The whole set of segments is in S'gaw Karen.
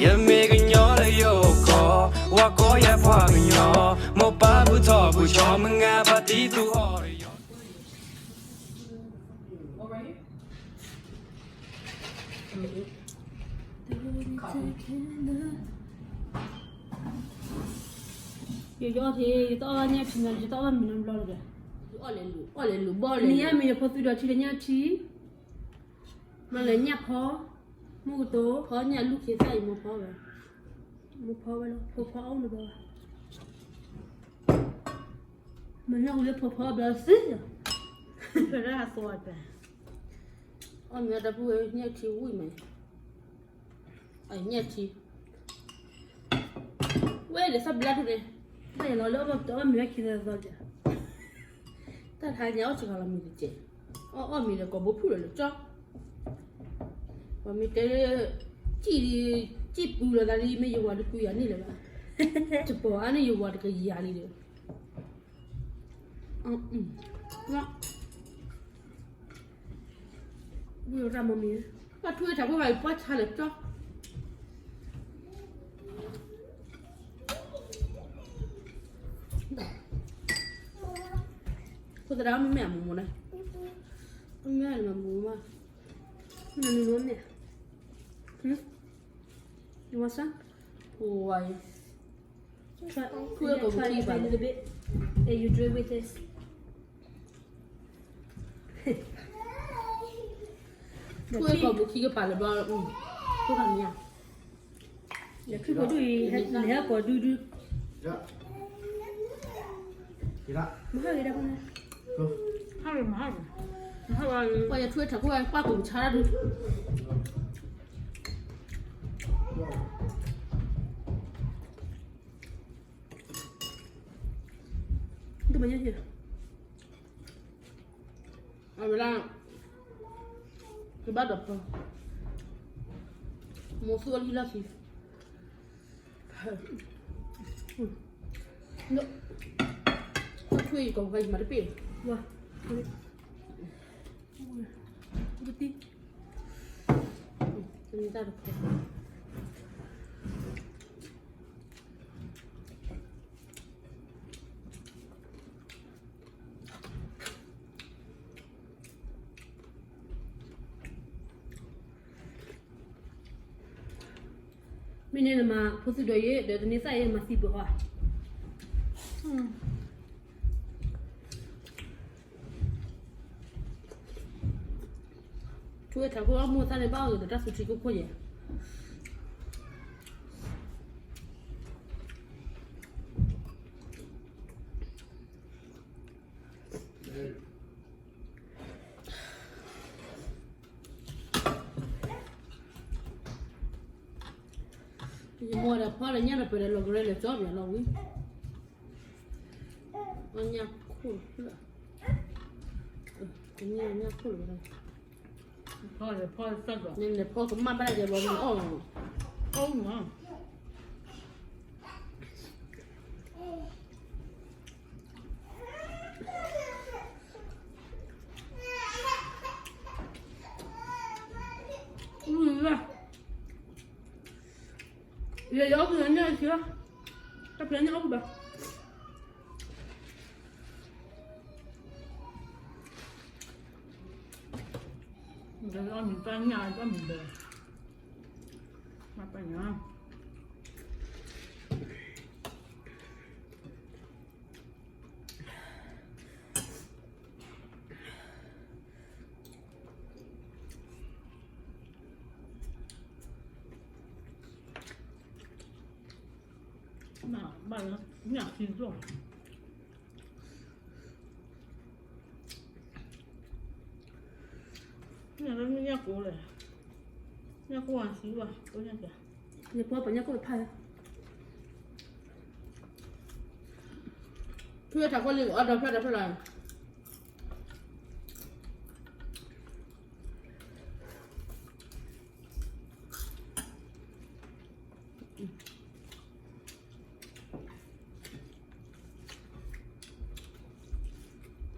ယမ့ၢ်ကညီလၢယအိၣ်ကီၢ်, ဝၤကိးယၤပှၤကညီ, မိၢ်ပၢ်ဘူၣ်ထီၣ်ဘူၣ်ဆီ, မုၢ်ဂၤဖါတံၢ်သူအီၤဒီးယီၤ. ယယီၤထံ ယတအီၣ်ဘၣ်ညၣ်ထံန့ၣ်, ယတအီၣ်ဘၣ်မ့ၤနီတဘျီလၢၤဒီး, အီၣ်လဲၤလူၤ, အီၣ်လဲၤလူၤဘီလဲၤ, နံၤညါမ့ၢ်ယဖိသုဒီးထံလၢညၣ်ထံ, မ့ၢ်လၢညၣ်ဖီ, မုၢ်ကတိၤ, ဖီညၣ်လူၤခ့သၣ်အံၤမိၢ်ဖီဝဲ, မိၢ်ဖီဝဲလီၤ, ဖိဖီအီၣ်နဘျီဘၣ်, မ့ၢ်ညၣ်ဟူလၢဖိဖီအီၣ်ဘျီသ့လီၤ, ဖဲဒၣ်အသီအတၢ်, အီၣ်မ့ၤအတၢ်ပုၢ်ဝဲၢ်ညၣ်ထံဝံၣ်မး အညၣ်ထံ, ဝဲဒီးသၣ်ဘျါထူၣ်န့ၣ်, ဘၣ်ယလီၤလၢအီၣ်မ့ၤတအီၣ်မ့ၤအခံသီသီ, တၢ်တဟါညါအီၣ်စှၤလီၤမ့ၤတကဲး, အီၣ်အီၣ်မ့ၤဒီးကိာ်ဘိဖုၣ်လီၤလၢကၠီ, ပှၤမ့ၢ်တဲလၢ, စံၣ်, စံၣ်ပူၤလီၤသးလံ မ့ၢ်ယဝၤတကွံယၤန့ၣ်လၢၤဘၣ်, တပိာ်အါန့ၢ်ယဝၤတကယၤလံဒီး ဝံၢ်ရၣ်မမံၤ, ဘၣ်ထွဲထးခိၣ်ဘၣ်အံၤပှၢ်ဆါလၢာ်ကၠီ, ခိၣ်သဒါမ့ၢ်မ့ၢ်အမူမူန့ၣ်, မ့ၢ်မ့ၢ်မူမူ, နနူမ့ၢ်, နဝါစါ, ဝါအံၤ Try, try a little bit. And you drink with this. ထွဲကိာ်ပူၤခံကပၤလၢၤဘျီ, ထွဲကမံၤဧါ, နခုၣ်ဖိဒူၣ်အံၤ, နဟဲကိာ်ဒူဒူ, မဟါဂ့ၤဒၣ်, ဟါဂ့ၤမဟါဂ့ၤ, ပှၤယထွဲထးခိၣ်ပှၢ်ပူၤဆါဒူ တမညါဟ့ၣ်, အဝဲဒၣ်, ကဘၣ်ဒီးဖီ, မိၢ်သူအီၤလံလီၢ်ခံ, ထွဲယကိာ်ပူၤခါယမၤတပ့ၢ်, ဝါ, တံၢ်, တမ့ၢ်တၢ်တဖီ မ့ၢ်န့ၣ်နမၤဖိသုဒီးယဲ ဒီးတန့ၢ်သၣ်ယဲမၤသံပှဲၤဃီ, ထွဲထးခိၣ်အီၣ်မိၢ်သၣ်န့ၣ် ဘၣ်အီၤဒီးတၢ်သူထံခိၣ်ခိၣ်ယဲၢ်, ယမိၢ်ဒီးဖီဒီးညၣ်ဒီးပှဲၤဒီးလီၤကရဲလၢာ်ကၠီပၠးလီၤဝံၤ, ညၣ်ခိၣ်, ညၣ်ခိၣ်လၢာ်, ဖီလဲၤဖီကမၣ်ဘၣ်ဒဲးဘီမ့ၢ်အီၣ်လီၤ, အီၣ်မး ယအီၣ်ဘၣ်ညၣ်အခံဘၣ်, တၢ်ဖျဲညၣ်အီၣ်ဘၣ်, အီၣ်မ့ၤတၢ်ညၣ်အီၣ်မ့ၤဘၣ်, မ့ၢ်ပညါ ဘၣ်လၢညၣ်ခံကျိာ်, ညၣ်လၢညၣ်ကိးလဲၣ်, ညၣ်ကိးအခံဘၣ်, ညၣ်ကိးပှၤညၣ်ကိးတဖၣ်လၢ ထွဲထးခိၣ်လံအီၣ်ဒီဖျၢၣ်ဒီဖျၢၣ်လီၤ.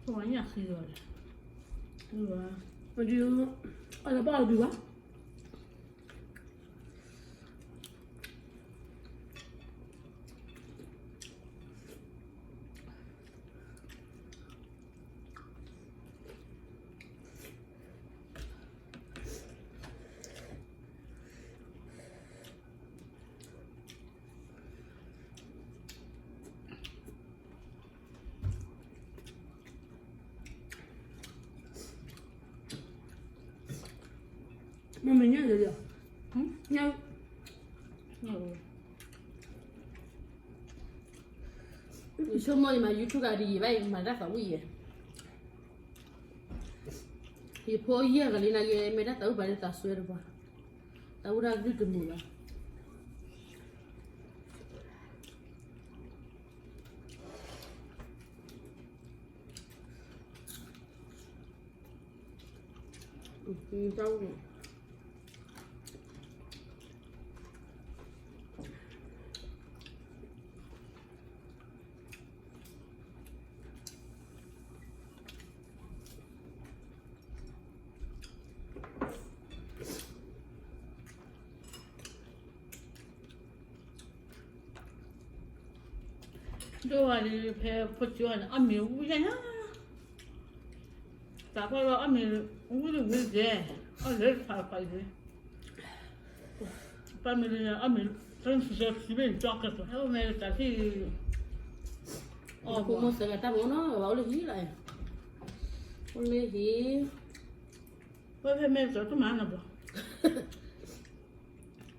ပှၤညၣ်ဃံလီၤ, အဒုး, အလၢဘၣ်အဒုးဘၣ်. ယဆိကမိၣ်ယမၤ YouTube ဂၤဒ်ယံၤဘၣ် ယမၤတၢ်သးဝံၣ်ယဲ, ယဖိယဲၢ်ဂၤလံနာ်က့ မ့ၢ်တၢ်သးဝံၣ်ပှၤလၢသးစွဲတပှၤ, သးဝံၣ်တၢ်ကလုၢ်တမုာ်ဘၣ်. ဒိၣ်ဝဲလံ ဖဲဖိဆံးအီၤန့ၣ် အီၣ်မ့ၤဝံၣ်ညါ, သးပှၢ်လၢအီၣ်မ့ၤဝံၣ်တဝံၣ်ကဲ, အီၣ်လၢတဖးဖးအံၤ, ပၢ်မ့ၢ်လၢ အီၣ်မ့ၤ တၢ်စံးဆၢခံဘ့ၣ်န့ၣ် ကၠီကဲး, ဖဲအိၣ်မဲလၢတၢ်ထံၣ်, ဖိမုၣ်သၢဂၤတၢ်မၤနီၤ ဘၣ်အိၣ်လၢဟံၣ်လီၤ, အိၣ်လၢဟံၣ်, ဝဲဖဲမဲာ်သၢတမၤနီၤဘၣ်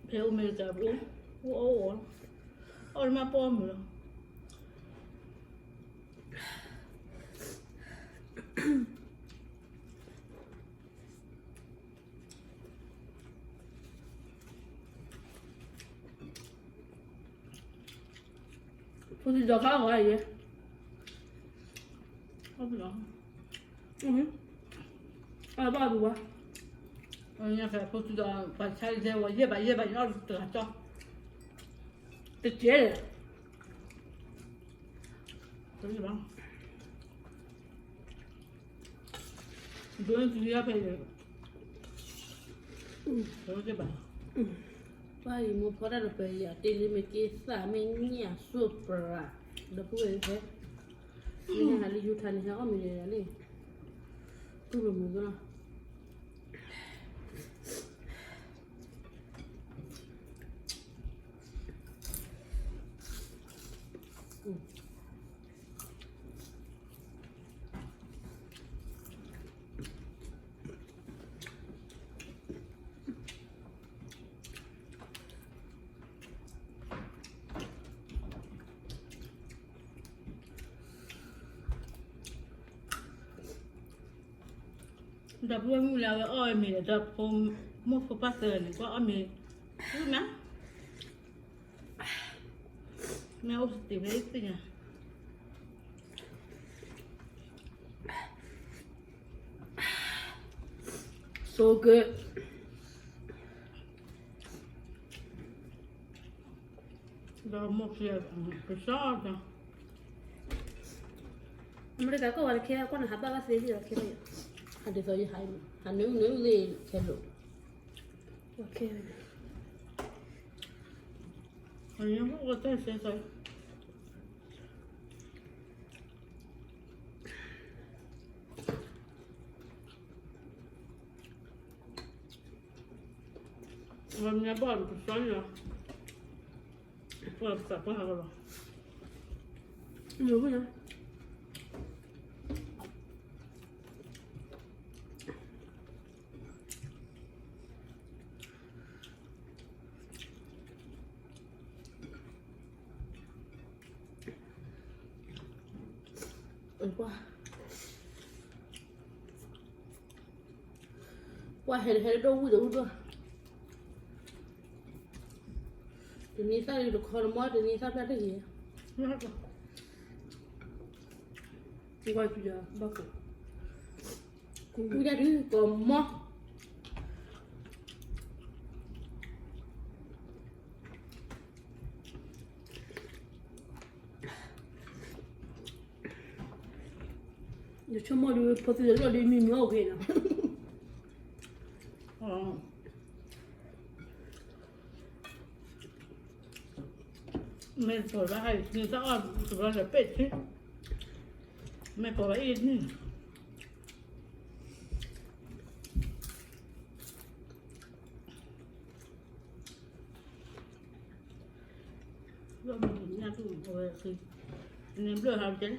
ဖဲအိၣ်မဲာ်သၢ အိၣ်အီၣ်အီၣ်, အီၣ်လၢမ့ၢ်ပီၢ်မုာ်လီၤ. ဖိသံဒီးခါအီၤယဲ, အဘၣ်ဒူဝါ, ဖိသံဒီးပှၤဆါယဲဝဲ ယဲၢ်ဘးယဲၢ်ဘး ယအီၣ်တဂၤကၠီ, တကဲ, တဘၣ် ဒိးန့ၢ်သုလၢဖဲယဲ, တဘၣ်, ပၢ်အံၤမိၢ်ဖီတၢ်ဒီးပှဲၤယၤတ့လံ မ့ၢ်က့သၣ်မ့ၢ်ညၣ်စူၣ်ပြး, ဒီပုၢ်ဝဲၢ်ဖဲ, မ့ၢ်ဟးလၢယူထါန့ၣ် ဟဲအီၣ်မ့ၤန့ၣ်လံ, တူၢ်လိာ်မုာ်ကနီၤ. ဒီပုၢ်ဝဲၢ်မုၣ်လၢအဝဲအီၣ်ဝဲမ့ၤဒီး ဒီးဖိမိၢ်ဖိပၢ်သၢဂၤန့ၣ် ကွၢ်အီၣ်မ့ၤ, မ့ၢ်, မ့ၢ်အိၣ်စတ့းဖဲသ့ၣ်ညါ so good. ဒီးမိၢ်ဖံး, ကစၢ်ဒီး, အမရကၤကီၢ်ဝဲတခဲ ကွၢ်နဟးဘၣ်ဘၣ်သ့လံဒီးခဲလၢာ်, ဟးဒ်သိးယဟး, ဟးနုာ်နုာ်လံခဲလၢာ်, ခဲလၢာ်, အ, ဝဲမ့ၢ်ဘၣ်ကစၢ်ယွၤ, ပှၤသးပှၢ်ဟးလီၤ, ကွၢ်ဟဲလၢဟဲလၢဒိၣ်ဝံၣ်ဒီးဝံၣ်ဒီး, တနံၤသၣ်လံတခီတမီၢ် တနံၤသၣ်ဖျၢၣ်တဂ့ၤ, ကွၢ်, ကွၢ်ဒုကီမီၢ် ယဆိကမိၣ်ဒုး ဖိသံလီၤဒုး မံမံအီၣ်ဂ့ၤနီၤ, မ့ၢ်ပိာ်ဘၣ်ဟဲနံၤသၣ်အီၣ်တဘျီလၢပ့ၢ်ထံ, မ့ၢ်ပိာ်ဘၣ်အံၤနံၤ လီၤမုၢ်ညၣ်တူၢ်အဝဲဃံ, န့ၣ်ဘျၢၣ်ဟးကဲလဲၣ်,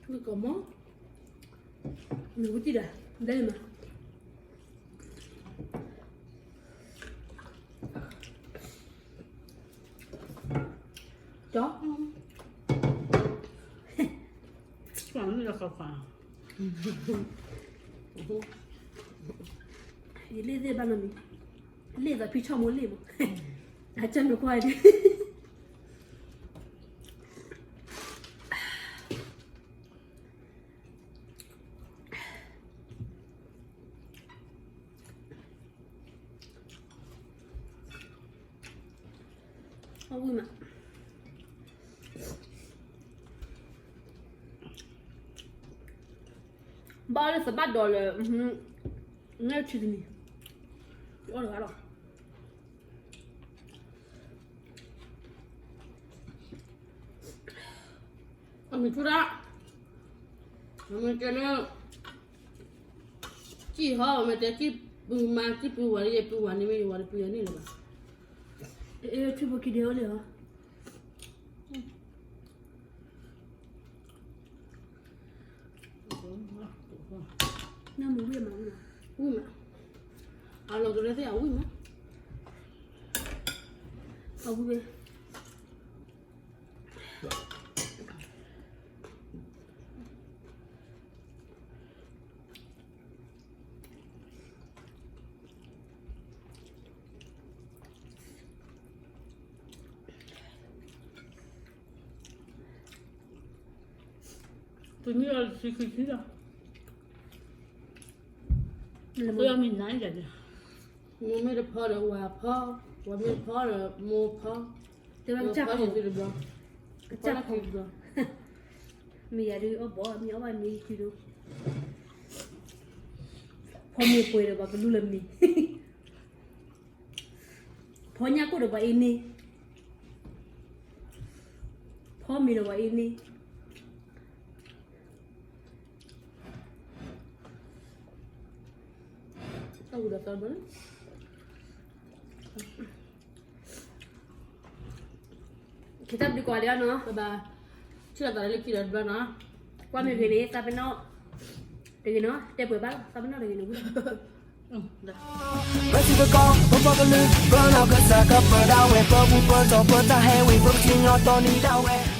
မ့ၢ်ကီမီၢ်, နကတံၢ်ဒီး ဘျဲၣ်မး ကၠီ ယလ့ၣ်သ့ၣ်ဘၣ်နီတမံၤ, လ့ၣ်သးဖံဆီၣ်မိၢ်လ့ၣ်မး, အကၢ်နကွၢ်ဒ် အဝံၣ်မး, ဘၣ်လၢသဘၣ်ဒီးလၢ နဲၣ်ထံတမံၤ, ယအီၣ်တဂၤလီၤ. အမ့ၢ်ထူဒၣ်, အမ့ၢ်တဲလၢ ကံၣ်ဟီ, အမ့ၢ်တဲကံၣ်ပုၢ်မါ ကံၣ်ပုၢ်ဝၤလၢယပုၢ်ဝၤန့ၣ်မ့ၢ်ယဝၤတပုၢ်ယၤန့ၣ်လၢၤဘၣ်. အဲ ထံဖိကံၤဒဲးအိၣ်လံဟီ. နမ့ၢ်ဝံၣ်မး, ဝံၣ်မး, အလီၤကရၢသ့ၣ်အဝံၣ်မး, အဝံၣ်ဝဲ တနံၣ်အီၤတဆံခံဆံလီၤ. လၢမ့ၢ်နါအံၤ, မိၢ်မ့ၢ်တဖီဒီးဝၤဖီ, ဝၤမ့ၢ်တဖီဒီးမိၢ်ဖီ, တဲဝဲကစၢ်ဖီ, ကစၢ်ဖီ, မ့ၢ်ယၤဒုးအီၣ်ဘီ, မ့ၢ်အီၣ်ဘၣ်မ့ၢ်ယကုဒိ, ဖီမ့ၢ်ပှဲၤဒီးပှၤကလူလၢမ့ၢ် ဖီညၣ်ကိၣ်ဒီးပှၤအ့န့ၢ်, ဖီမ့ၤဒီးပှၤအ့န့ၢ်, တၢ်ဝံၤဒီးသးဘၢ, က့ၤတၢ်ဘျုးကိးဂၤဒဲးနီၤ, ဘၣ်ဘၣ်, ဆ့ၣ်နီၤသးလၢလၢခံဒီးတဘျီနီၤ, ကွၢ်မ့ၢ်ဂ့ၤန့ၣ် သးပ့ၤနီၣ်, တဂ့ၤနီၤ, တဲပှဲၤဘၣ်လီၤ, သးပ့ၤနီၣ်တဂ့ၤန့ၣ်ဝံၤ ပစံးပကီၢ် ပပှၤကလုာ် ပနီၢ်ကစၢ်ကပၢဒၣ်ဝဲ ပပူၤပတီၢ် ပတၢ်ဟဲဝံၤ ပကစံၣ်ညီၣ်တီနံၤဒၣ်ဝဲ